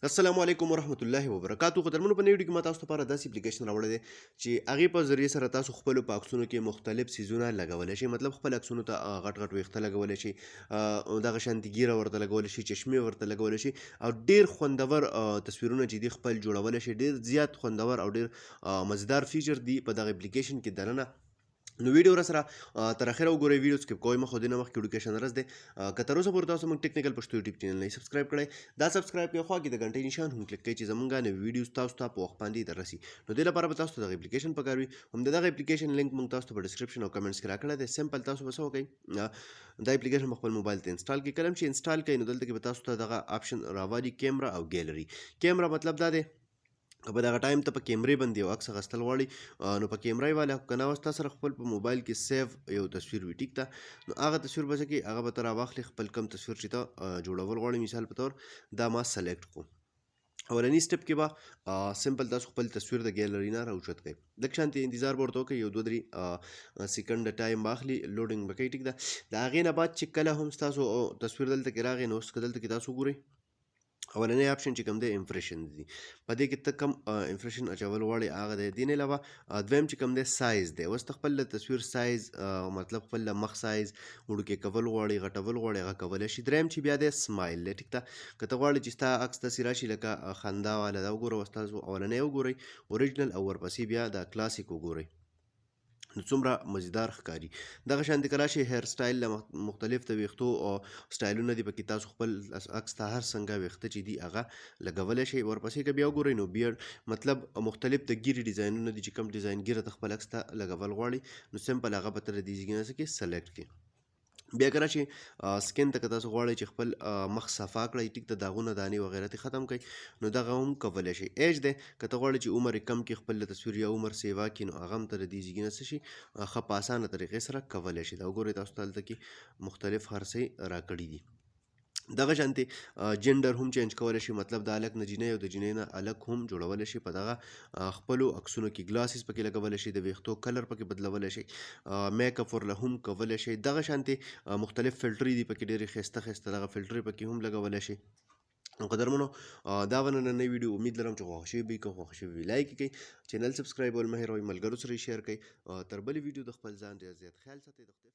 السلام علیکم ورحمت الله وبرکاتو. قدرمنو، په نوې ویډیو کې ما تاسو لپاره داسې اپلیکیشن راوړی دی چې هغې په ذریعه سره تاسو خپلو په عکسونو کې مختلف څیزونه لګولی شئ. مطلب خپل عکسونو ته غټ غټ ویښته لګولی شئ، دغه شانتې ږیره ورته لګولی شئ، چشمې ورته لګولی شئ او ډېر خوندور تصویرونه چې دي خپل جوړولی شئ. ډېر زیات خوندور او ډېر مزیدار feature دي په دغه اپلیکیشن کې دننه. نو ویډیو را سره تر اخره وګورئ، ویډیو skip کوئ مه. خو دې نه مخکې وړوکی شان عرض دی، که تر اوسه پورې تاسو موږ ټیکنیکل پښتو یوټیوب چینل نه subscribe کړئ، دا subscribe کړئ، خوا کې د ګنټۍ نشان هم کلیک کړئ چې زمونږ نوې ویډیوز تاسو ته په وخت باندې دررسي. نو دې لپاره به تاسو ته دغه اپلیکیشن پکار وي. هم د دغه اپلیکیشن لینک موږ تاسو ته په description او comments کې راکړی دی. simple تاسو به څه وکړئ، دا اپلیکیشن په خپل موبایل ته install کړئ. کله چې install کړئ نو دلته کې به تاسو ته دغه option راوالي، کیمرا او ګیلري. کیمرا مطلب دا دی که په دغه time ته په کیمرې باندې یو عکس اخیستل غواړي نو په کیمرې والا، که نه اوس تا سره خپل په موبایل کې save یو تصویر وي، ټیک ده، نو هغه تصویر به څه کوي، هغه به ته راواخلې خپل کم تصویر چې ته جوړول غواړې. مثال په طور دا ما select کړو. اولني step کې به simple تاسو خپل تصویر د ګیلري نه راوچت کړئ. لږ شانتې انتظار به ورته وکړئ، یو دوه درې سیکنډ time به اخلي، loading به کوي، ټیک ده. د هغې نه بعد چې کله هم ستاسو تصویر دلته کې راغی، نو اوس که دلته کې تاسو وګورئ، اولنی option چې کوم دی impression دی، په دې کې ته کوم impression اچول غواړې هغه دی. دې نه علاوه دویم چې کوم دی سایز دی. اوس ته خپل د تصویر سایز، مطلب خپل د مخ سایز وړوکی کول غواړې، غټول غواړې، هغه کولی شي. دریم چې بیا دی smile دی، ټیک ده. که ته غواړې چې ستا عکس داسې راشي لکه خندا والا، دا وګوره، اوس تاسو اولنی وګورئ original او ورپسې بیا دا کلاسیک وګورئ، نو څومره مزیدار ښکاري. دغه شان دې که راشي hair style له مختلف د ویښتو او سټایلونه دي پکې، تاسو خپل عکس ته هر څنګه ویښته چې دي هغه لګولی شئ. ورپسې که بیا وګورئ نو beard مطلب مختلف د ږیرې ډیزاینونه دي چې کوم ډیزاین ږیره ته خپل عکس ته لګول غواړي نو simple هغه به ته له دې ځای نه څه کې select کړې. بیا که راشي skin ته که تاسو غواړئ چې خپل مخ صفا کړئ، ټیک ده، داغونه دانې وغیره ترې ختم کړئ نو دغه هم کولی شئ. age دی، که ته غواړې چې عمر یې کم کړي خپل له تصویر یا عمر سیوا کړي نو هغه هم ته له دې ځای نه څه شي ښه په اسانه طریقې سره کولی شي. دا وګورئ تاسو ته هلته کې مختلف هر څه یې راکړي دي. دغه شانتې gender هم change کولی شي، مطلب د هلک نه جینۍ او د جینۍ نه هلک هم جوړولی شي. په دغه خپلو عکسونو کې glasses پکې لګولی شي، د ویښتو color پکې بدلولی شي، میک اپ ورله هم کولی شي. دغه شانتې مختلف فلټرې دي پکې، ډېرې ښایسته ښایسته دغه فلټرې پکې هم لګولی شي. نو قدرمنو، دا وه نننۍ ویډیو، امید لرم چې خوښ شوي به وي. که خوښ شوي وي like یې کړئ، channel subscribe ول مه هېروئ، ملګرو سره یې share کړئ. تر بلې ویډیو د خپل ځان ډېر زیات خیال ساتئ. د خدای